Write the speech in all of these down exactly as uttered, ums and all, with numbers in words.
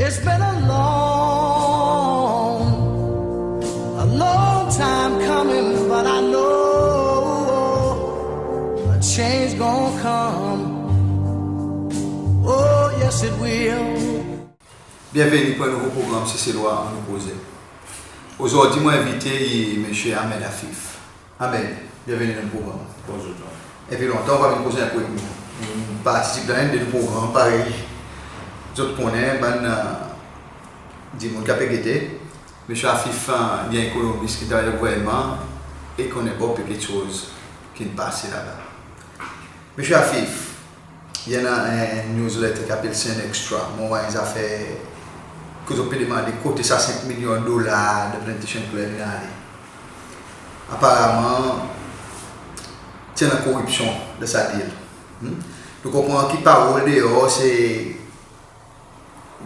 It's been a long, a long time coming, but I know a change gonna come. Oh, yes, it will. Byenveni pour en nouvo progranm Seselwa Annou Koze. Ozordi mon envite i Msye Ahmed Afif. Ahmed, byenveni dan nou progranm. Bonzour John. Depi lontan ou pa vin koze en kou ek nou. Ou partisip dan enn de nou progranm parey zot konnen, bann, e, dimoun ki pe gete. Msye Afif, e, i en ekonomis ki travay dan gouvernman e konnen bon pe keksoz ki'n pase laba. Msye Afif, i annan en newsletter ki apel Sun Extra. Mon war en zafer kot zot pe demande kote sa senk milyon dolar dan Plantation Club in ale. Aparaman, ti annan koripsyon dan sa deal. Hmm? Nou konpran ki parol deor se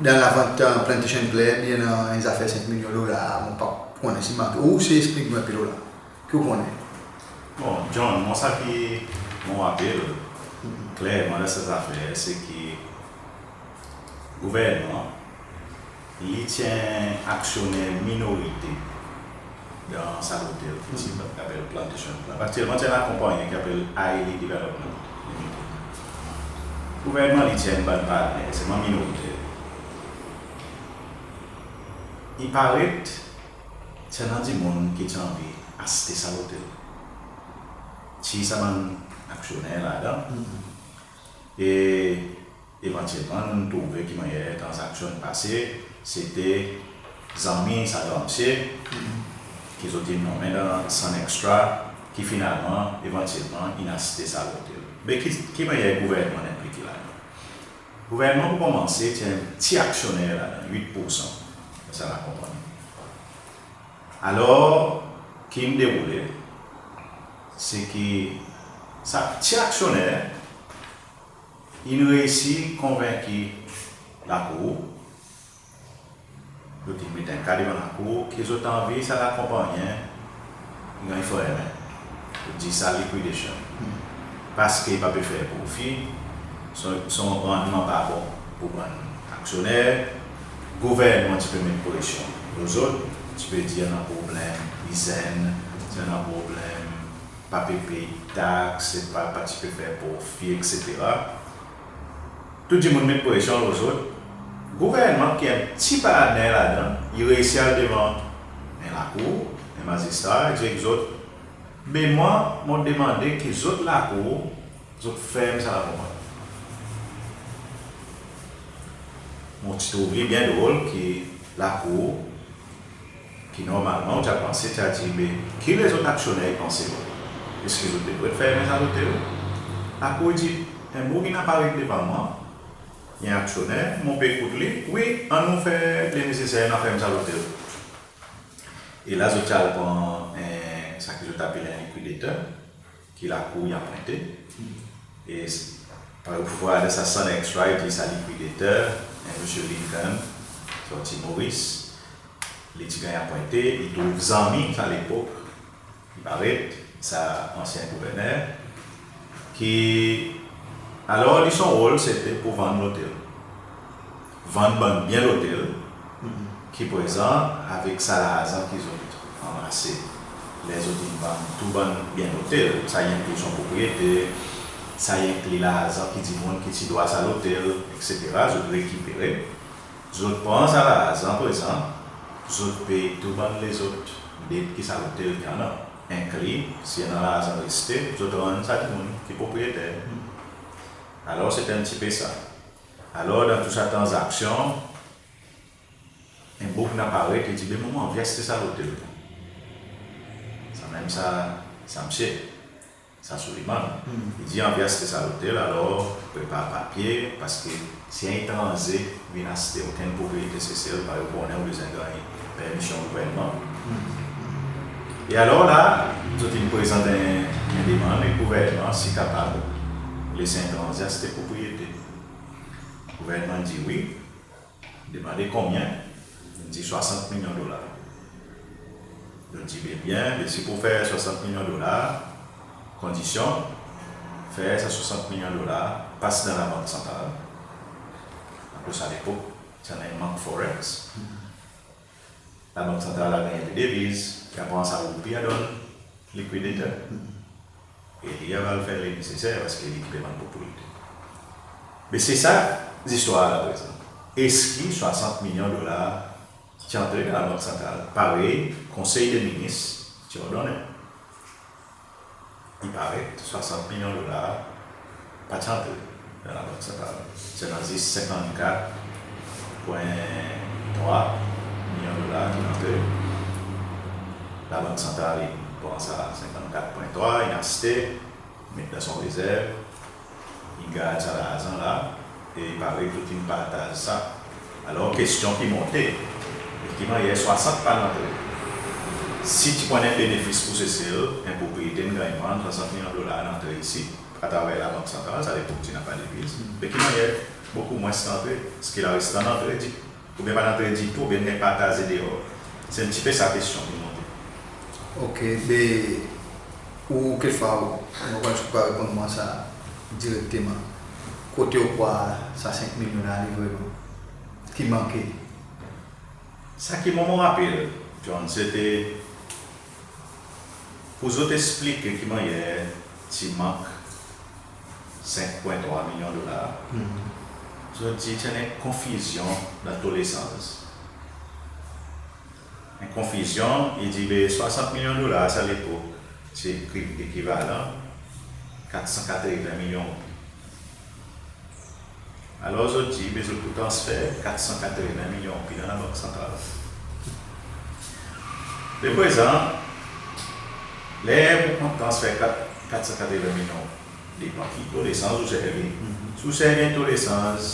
dan lavant, e, Plantation Club, i annan en zafer senk milyon dolar, mon pa konnen si manke. Ou osi eksplik mwan en pe lo la. Ki ou konnen? Bon, John, mwan sa ki mon rapel klerman dan sa zafer, se ki gouvernman, li ti en aksyoner minorite dan sa lotel ki ti apel Plantation Club. Aktyelman, ti annan en konpanyen ki apel Ailey Development Limited. Gouvernman, li ti annan bann partner, selman minorite. I paret, ti annan dimoun ki ti anvi aste sa lotel. Ti sa bann aksyoner ladan. E evantyelman, nou'n trouve ki mannyer tranzaksyon in pase, se ti zanmi sa gran msye, ki zot in nonmen dan Sun Extra, ki finalman, evantyelman, in aste sa lotel. Me ki, ki mannyer gouvernman in enplike ladan? Gouvernman, pour konmanse, ti en pti aksyoner ladan, wit poursan dan sa lakonpanni. Alor, ki'n deroule, se ki sa pti aksyoner, in reisi konvenki lakour, zot in met en ka devan lakour, ki zot anvi sa lakonpannyen i ganny fermen. Zot dir sa liquidation. Parski i pa pe fer profi, son, son rannman pa bon pour bann aksyoner, gouvernman ti pe met presyon lo zot, ti pe dir i annan problenm izenn, ti annan problenm pa pe pey taks, pa, pa ti pe fer profi, etsetera. Tou dimoun met presyon lo zot. Gouvernman ki en pti partner ladan, i reisi al devan en lakour, en mazistra, i dir ek zot, be mwan, mon demande ki zot lakour, zot ferm sa lakonpanni. Mon ti trouv li byen drol ki lakour, ki normalman ou ti a panse, ti a dir, me ki lezot aksyoner i panse? Eski zot devret fermen sa lotel? Akoz i dir, en boug in aparet devan mwan, i en aksyoner, mon pe ekout li, wi, annou fer le neseser, annou ferm sa lotel. E la zot ti al pran, e, sa ki zot apel en liquidator, ki lakour i apwente. E s-, parey ou pou vwar dan sa Sun Extra, i dir sa liquidator, en Msye Lincoln, sorti Moris, li ti ganny apwente, i trouv zanmi sa lepok, i paret, sa ansyen gouverner, ki, alor, li son rol, se ti pour vann lotel. Vann bann byen lotel, ki prezan avek sa larzan ki zot anmase, ler zot in vann tou bann byen lotel, sa i enkli son propriyete, sa i enkli larzan ki dimoun ki ti dwa sa lotel, etsetera, zot rekipere, zot pran sa larzan prezan, zot pey tou bann lezot det ki sa lotel i annan, enkli, si i annan larzan reste, zot rann sa dimoun ki propriyeter. Alor, se ti en pti pe sa. Alor, dan tou sa tranzaksyon, en boug in aparet, i dir, be mwan, mon anvi aste sa lotel. Sa menm sa, sa msye, sa Suleiman. I dir, anvi aste sa lotel, alor, prepar papye, parski si en etranze vin aste, okenn propriyete Sesel, parey ou konnen, ou bezwen ganny permisyon gouvernman. E alor la, zot in prezant en, en demann ek gouvernman, si kapab, les en etranze aste propriyete. Gouvernman dir wi. Demande konbyen? Zot dir swasant milyon dolar. Zot dir, be byen, be si pour fer swasant milyon dolar, kondisyon, fer sa swasant milyon dolar pas dan labank santral. Akoz sa lepok, ti annan en mank forex. Labank Santral a ganny en pe deviz, i a pran sa roupi i a donn liquidator. E li i ava al fer leneseser parski li ki pe vann propriyete. Me se sa zistwar la prezan. Eski swasant milyon dolar ti antre dan Labank Santral? Parey Konsey de Minis ti ordonnen. I paret swasant milyon dolar pa ti antre dan Labank Santral. Ti annan zis senkannkat pwen trwa milyon dolar ki'n antre. Labank Santral in pran sa senkannkat pwen trwa, in aste, met dan son rezerv. In gard sa larzan la, e i parey zot in partaz sa. Alor kestyon ki monte, e ki mannyer swasant pa'n antre? Si ti pou annan benefis pour Sesel, en propriyete in ganny vann, swasant milyon dolar in antre isi, atraver Labank Santral, sa lepok ti napa deviz. Me ki mannyer bokou mwens in antre? Eski larestan in antre di Oubyen pa'n antre ditou, oubyen ganny partaze deor? Se en pti pe sa kestyon ki monte. OK, be ou kekfwa ou, mon pa krwar ou pa reponn mwan sa direkteman. Kote ou krwar sa senk milyon la ale vreman? Ki manke? Sa ki mwan mon rapel, John, se te pour zot eksplike ki mannyer ti mank senk pwen trwa milyon dolar. Zot dir ti annan en konfizyon dan to lesanz. En konfizyon, i dir be swasant milyon dolar sa lepok, ti ekivalan kat san katreven milyon roupi. Alor zot dir be zot pou transfer kat san katreven milyon roupi dan Labank Santral. Be prezan, ler ou kontan transfer kat, kat san katreven milyon, depan ki to lesanz ou servi. Si ou servi en to lesanz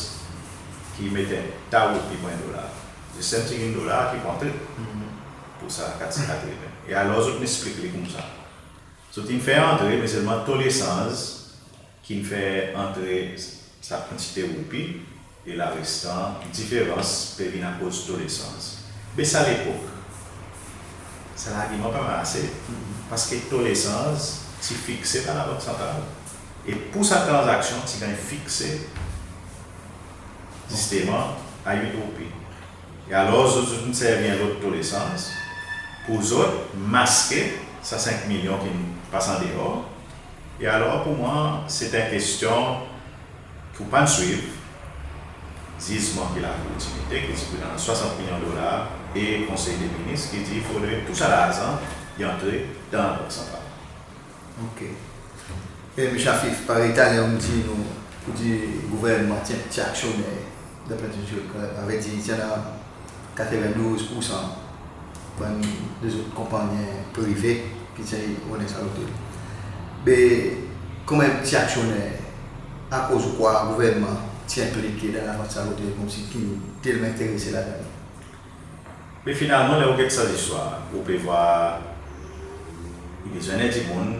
ki met en ta roupi pour en dolar, se senk tigin dolar ki pou antre pour sa kat san katreven. E alor zot in eksplik li koumsa. Zot in fer antre, me selman to lesanz ki'n fer antre sa kantite roupi, e larestan diferans pe vin akoz to lesanz. Be sa lepok, sa largiman pa marse, parski to lesanz ti fikse par Labank Santral. E pour sa tranzaksyon ti ganny fikse zisteman a wit roupi. E alor zot, zot in servi en lot to lesanz pour zot maske sa senk milyon ki'n pas andeor. E alor pour mwan, se en kestyon ki ou pa'n swiv zizman ki Lakour ti mete, ki dir pou annan swasant milyon dolar, e Konsey de Minis ki dir fodre tou sa larzan i antre dan Labank Santral. OK. E Msye Afif, parey taler ou'n dir nou, ou dir gouvernman ti, ti aksyoner, dapre sa vedir ti annan katrevendouz poursan bann lezot konpannyen prive ki ti own sa lotel. Be, konman ti aksyoner, akoz ou krwar gouvernman ti enplike dan lavant sa lotel konmsi ki telman enterese ladan? Me finalman, ler ou get sa zistwar, ou pe vwar i bezwen en dimoun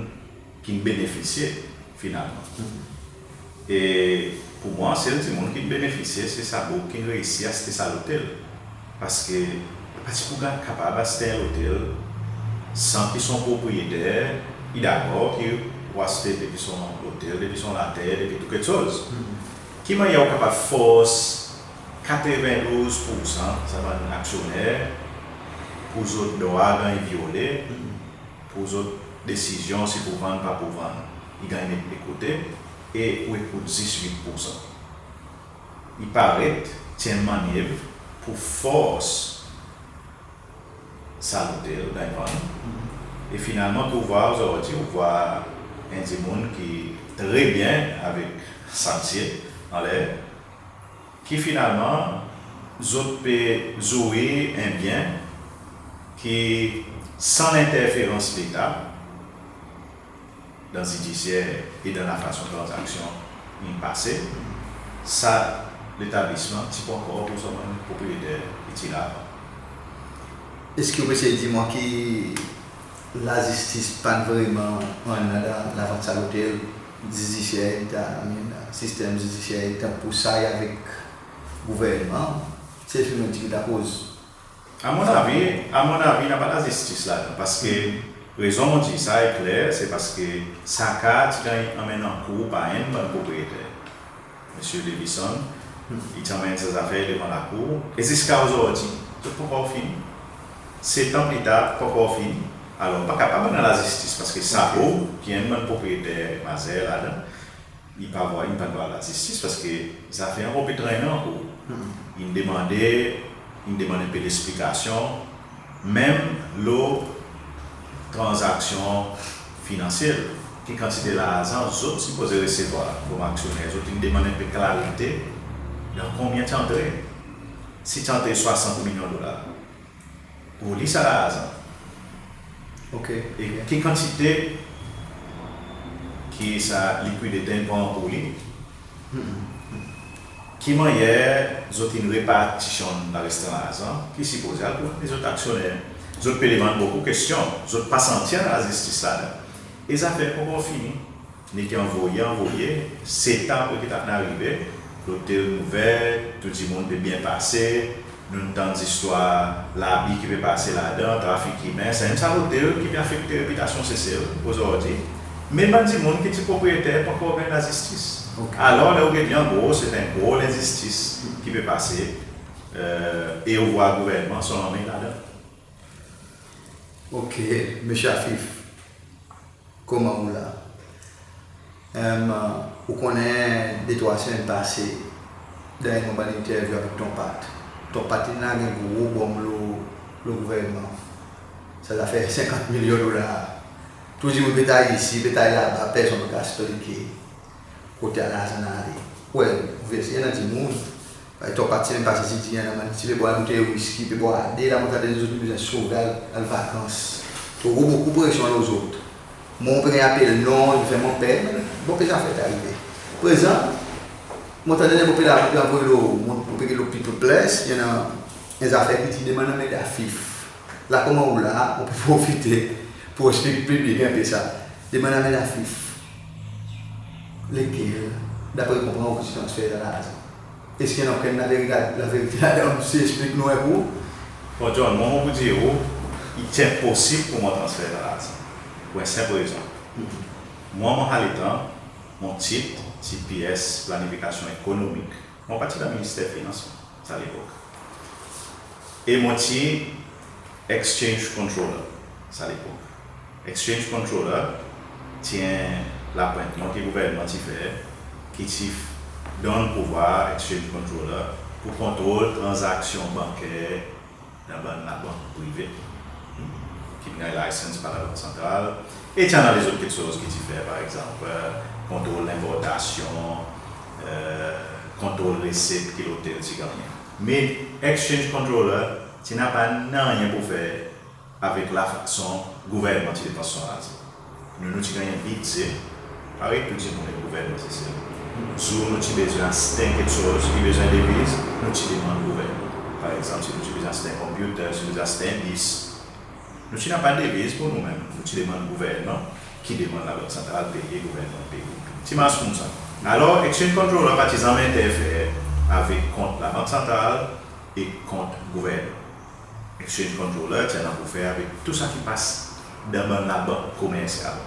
ki'n benefisye finalman. E pour mwan, sel dimoun ki'n benefisye, se sa boug ki'n reisi aste sa lotel. Parski pa ti pou ganny kapab aste en lotel san ki son propriyeter i dakor ki ou aste depi son lotel, depi son later, depi tou keksoz. Ki mannyer ou kapab fors katrevendouz poursan sa bann aksyoner pour zot drwa ganny vyole, pour zot desizyon si pour vann, pa pour vann, i ganny met de kote, e ou ekout zis wit poursan? I paret ti en mannev pour fors sa lotel ganny vann. E finalman, ki ou vwar ozordi, ou vwar en dimoun ki tre byen avek sa msye anler, ki finalman zot pe zwir en byen ki san lenterferans Leta dan zidisyer e dan lafason tranzaksyon in pase, sa letablisman ti pou ankor pour son bann propriyeter ki ti la avan. Eski ou pe esey dir mwan ki lazistis pa'n vreman annan dan lavant sa lotel, zidisyer, I mean, sistenm zidisyer, pour sa i avek gouvernman, se fi mwan ki lakoz? A mon avi, a mon avi, napa lazistis ladan, parski rezon mon dir sa i kler, se parski sa ka ti ganny anmenn ankour par enn bann propriyeter, Msye Levison, I ti anmenn sa zafer devan lakour. E ziska ozordi, zot pa ankor fini. Set an pli tar, pa ankor fini. Alor, pa kapab annan lazistis, paske sa ou, ki enn bann propriyeter mazer ladan, i pa vwar, i pa vwar lazistis, paske zafer ankor pe trennen ankour. In demande, in demann en pe leksplikasyon, menm lo tranzaksyon finansyel, ki kantite larzan zot sipoze resevwar konman aksyonner, zot in demann en pe klarite dan konbyen ti antre. Si ti antre swasant milyon dolar, pour li sa larzan. OK. E ki kantite ki sa likwidater in pran pour li? Ki mannyer zot in repartisyon larestan larzan ki sipoze al pour lezot aksyonner? Zot pe demann bokou kestyon, zot pa santi annan lazistis ladan. E zafer pa ankor fini. Ni ki anvoye, anvoye, set an apre ki sa in arive, lotel in ouver, tou dimoun pe byen pase, nou'n tann zistwar labi ki pe pase ladan, trafik imen, se menm sa lotel ki pe afekte repitasyon Sesel ozordi. Me bann dimoun ki ti propriyeter pa ankor ganny lazistis. OK. Alor, ler ou get li an gro, se en gro lenzistis ki pe pase, e ou vwar gouvernman son lanmen ladan. OK, Msye Afif, konman ou la? Em, ou konnen de trwa semenn pase, dan enn bann entervyou avek Ton Pat, Ton Pat in lage en gro bonm lo, lo gouvernman. Sa zafer senkant milyon dolar. Tou dimoun pe tay isi, pe tay laba, personn pa kapab eksplike kote larzan in ale. Well, ou vwar, i annan dimoun, Ton Pat semenn pase ti dir i annan bann ti pe bwar boutey wiski, pe bwar de la, mon tann zot bezwen sove al, al vakans. Tro bokou presyon lo zot. Mon pe ganny apel non, i fer mwan per, me bon pe zafer pe arive. Prezan, mon tann en bon pe la, mon pe anvoy lo, mon, mon pe get lo People Plus, i annan en zafer ki dir demann anmenn Afif. La konman ou la, mon pe profite pour eksplik piblik en pe sa. Demann anmenn Afif. Lekel, dapre ou konpran, ou ti transfer sa larzan? Eski i annan okenn laverite, laverite ladan? Si, eksplik nou en kou. Bon, John, mwan mon pou dir ou, i ti enposib pour mwan transfer sa larzan. Pour en senp rezon. Mwan, mwan sa letan, mon tit ti PS planifikasyon ekonomik. Mon pa ti dan Minister Finans sa lepok. E mon ti Exchange Controller sa lepok. Exchange Controller ti en lapwentman ki gouvernman ti fer, ki ti donn pouvwar Exchange Controller pour kontrol tranzaksyon banker dan bann labank prive ki ti ganny license par Labank Santral. E ti annan lezot keksoz ki ti fer, par egzanp, kontrol lenportasyon, kontrol reset ki lotel ti gannyen. Me Exchange Controller ti napa nanryen pour fer avek lafason gouvernman ti depans son larzan. Nou, nou ti ganny en bidze, parey tou dimoun dan gouvernman Sesel. Zour nou ti bezwen aste keksoz ki bezwen deviz, nou ti demann gouvernman. Par egzanp, si nou ti bezwen aste en computer, si nou ti bezwen aste en bis, nou ti napa deviz pour nou menm, nou ti demann gouvernman, ki demann Labank Santral peye, gouvernman peye. Ti mars koumsa. Alor, Exchange Controller pa ti zanmen enterfer avek kont Labank Santral e kont gouvernman. Exchange Controller ti annan pour fer avek tou sa ki pas dan bann labank komersyal.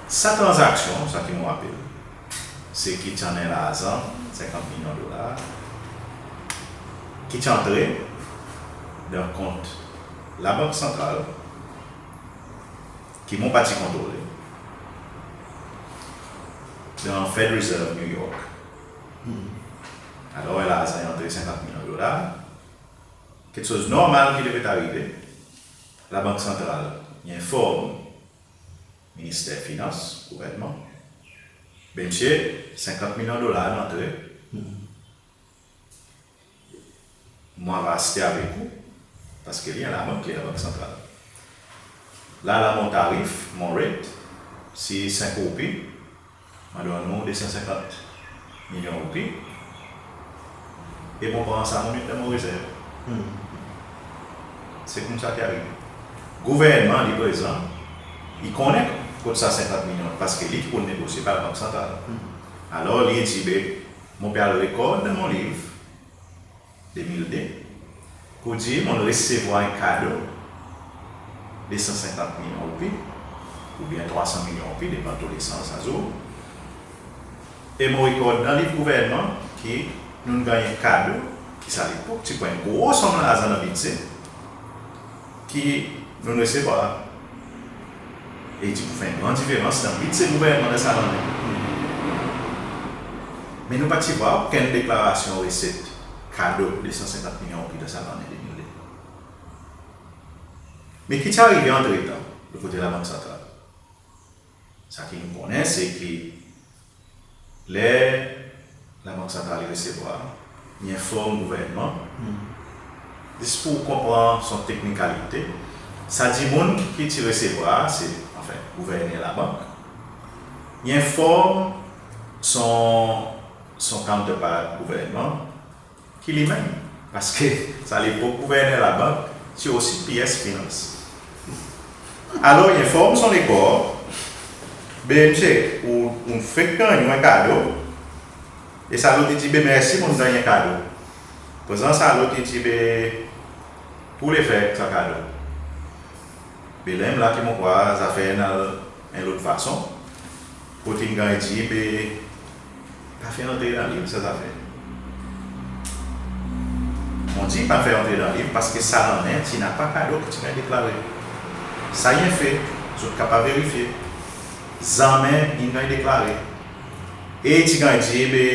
Sa tranzaksyon, sa ki mon rapel, se ki ti annan larzan, senkant milyon dolar, ki ti antre dan kont Labank Santral, ki mon pa ti kontrole, dan Fed Reserve New York. Alor, larzan i antre, senkant milyon dolar. Keksoz normal ki devret arive, Labank Santral i enform Minister Finans, gouvernman, "Be msye, senkant milyon dolar in antre. Mon ava aste avek ou, paski li en labank, li Labank Santral. La, la mon tarif, mon rate, si senk roupi, mon donn ou de san senkant milyon roupi, e mon pran sa, mon met dan mon rezerv." Se koumsa ki arive. Gouvernman, li prezan, i konnen kot sa senkant milyon, paski li ki pou negosye avek Labank Santral. Alor, li dir, "Be, mon pe al rekord dan mon liv, de mil de, pour dir mon'n resevwar en kado de san senkant milyon roupi, oubyen trwa san milyon roupi, depan tou lesans azour. E mon rekord dan liv gouvernman, ki nou'n ganny en kado, ki sa lepok ti pou en gro sonm larzan dan Bidze, ki nou'n resevwar. E i ti pou fer en gran diferans dan Bidze gouvernman dan sa lannen. Me nou pa ti war okenn deklarasyon reset kado de san senkant milyon ki dan sa lannen de mil de. Me ki ti arive antretan, lo kote Labank Santral? Sa ki nou konnen, se ki ler Labank Santral i resevwar, i enform gouvernman. Zis pour konpran son teknikalite, sa dimoun ki, ki ti resevwar, se, anfen, gouverner labank. I enform son, son counterpart gouvernman, ki li menm. Parski sa lepok gouverner labank ti osi PS Finans. Alor, i enform son lekor, be msye, ou, ou fek ganny en kado, e sa lot i dir, be mersi, mon'n ganny en kado. Prezan sa lot i dir, be, pou le fer sa kado. Be la menm la ki mon krwar zafer in al en lot fason. Kot in ganny dir, be, pa fer antre dan liv sa zafer. Mon dir pa fer antre dan liv parski sa lannen ti napa kado ki ti ganny deklare. Sa i en fe, zot kapab verifye. Zanmen in ganny deklare. E ti ganny dir, be,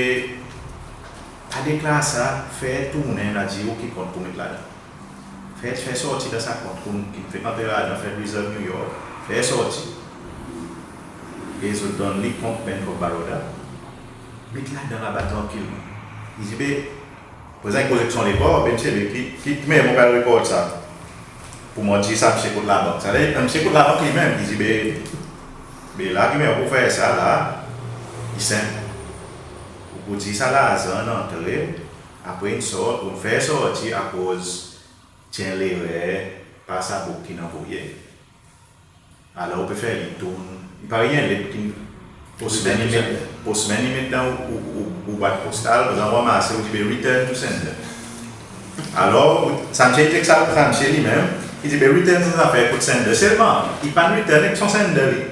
pa deklar sa, fer tournen, la dir ou ki kont pou met ladan. Fer, fer sorti dan sa kont ki frekante ladan Federal Reserve New York, fer sorti. E zot donn li kont Bank of Baroda. Met ladan laba trankilman. I dir, be, prezan i koz ek son lekor, be msye, be, ki, ki, me mon pa rekord sa. Pour mon dir sa msye kot labank. Sa le, msye kot labank li menm, i dir, be, be la ki mannyer pou fer sa la, i senp. Ou pou dir sa larzan in antre, apre in sort, ou fer sorti akoz ti en lerer par sa boug ki'n anvoye. Alor ou pe fer li tourn. I parey en let ki postman i met, postman i met dan ou, ou, ou, ou bwat postal, prezan ou ranmase, ou dir, be, return to sender. Alor, sa msye i tek sa, sa msye li menm, i dir, be, return sa zafer kot sender. Selman, i pa'n return ek son sender li.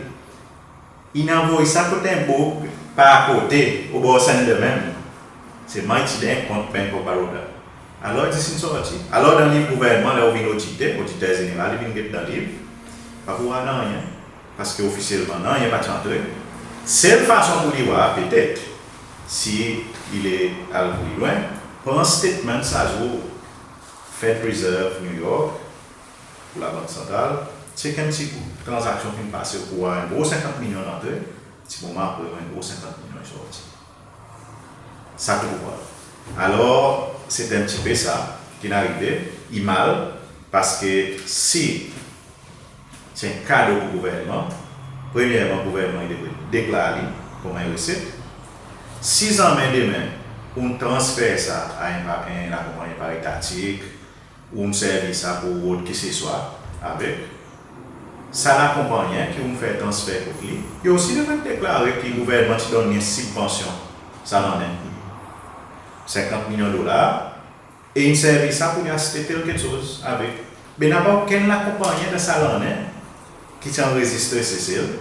In anvoy sa kot en boug par kote, obor sender menm. Selman i ti dan en kont Bank of Baroda. Alor, i zis in sorti. Alor, dan liv gouvernman, ler ou vin odite, oditer zeneral, i vin get dan liv, pa pou war nanryen. Parski ofisyelman, nanryen pa ti antre. Sel fason pour li war, petet, si i le al pli lwen, pran statement sa zour Fed Reserve New York, pour Labank Santral, chek en pti kou tranzaksyon ki'n pase, ou pou war en gro senkant milyon antre, pti moman apre, en gro senkant milyon i sorti. Sa tou war. Alor, se en pti pe sa ki'n arive, i mal, parski si se en kado pour gouvernman, premyerman, gouvernman i devret deklar li konman en reset. Si zanmen demen, ou'n transfer sa a en pa-, en lakonpannyen parey Tatik, ou'n servi sa pour rod kiseswa avek, sa lakonpannyen ki ou'n fer transfer kot li, i osi devret deklare ki gouvernman ti donn li en sibvansyon sa lannen, senkant milyon dolar, e in servi sa pour li aste tel keksoz avek. Be napa okenn lakonpannyen dan sa lannen ki ti anrezistre Sesel,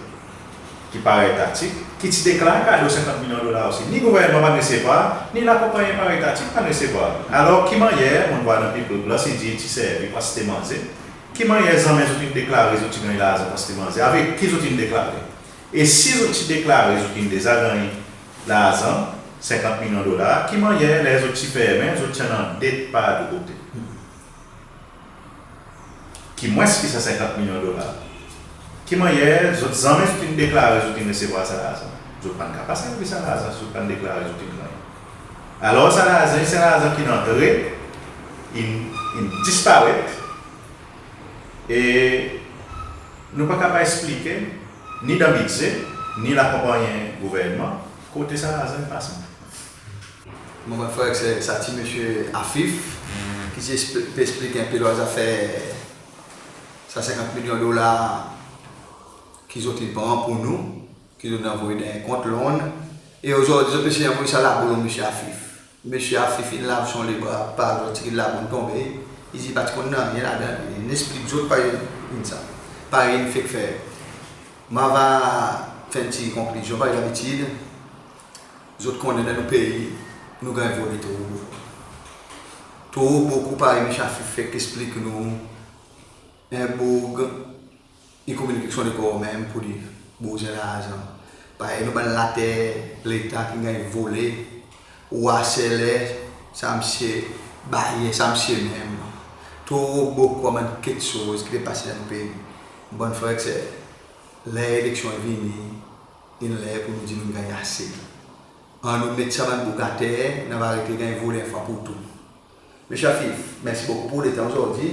ki parey Tatik, ki ti deklar kado senkant milyon dolar osi. Ni gouvernman pa'n resevwar, ni lakonpannyen parey Tatik pa'n resevwar. Alor, ki mannyer, mon war dan People Plus, i dir ti servi pour aste manze, ki mannyer zanmen zot in deklare zot ti ganny larzan pour aste manze? Avek ki zot in deklare? E si zot ti deklare zot in deza ganny larzan, senkant milyon dolar, ki mannyer, ler zot ti fermen, zot ti annan det partou kote? Ki mwens ki sa senkant milyon dolar? Ki mannyer zot, zanmen zot in deklare zot in resevwar sa larzan? Zot pa'n kapab servi sa larzan si zot pa'n deklare zot in gannyen. Alor sa larzan, sa larzan ki'n antre, in, in disparet, e nou pa kapab eksplike, ni dan bidze, ni lakonpannyen gouvernman, kote sa larzan in pase. Mon, mon krwar se sa ti Msye Afif ki ti ekspli-, pe eksplike en pe lo zafer sa senkant milyon dolar ki zot in pran pour nou, ki zot in anvoy dan en kont Lond, e ozordi zot pe sey anvoy sa labou lo Msye Afif. Msye Afif in lav son lebra, pa zot ti laboul tonbe, i dir pa ti konn nanryen ladan, in eksplik zot parey in sa, parey in fek fer. Mon ava fer en pti konklizyon, parey dabitid, zot konnen dan nou pei, Nou ganny vole tro bokou. Tro bokou, parey Msye Afif fek eksplik nou, en boug i kominike ek son lekor menm pour li bouz larzan. Parey nou bann later Leta ki'n ganny vole, ou a seler sa msye bayer sa msye menm. Tro bokou bann keksoz ki pe pase dan nou pei. Bann frer ek ser, ler eleksyon i vini, in ler pour nou dir nou'n ganny ase. Annou met sa bann boug ater, nou ava aret ganny vole en fwa pour tou. Msye Afif, mersi bokou pour letan ozordi,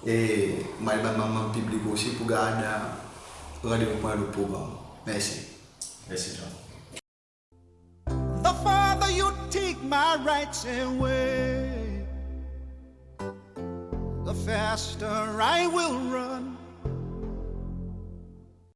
e mon a demann bann manm piblik osi pour gard randevou pour en lot progranm. Mersi. Mersi John. The farther you take my rights away, the faster I will run.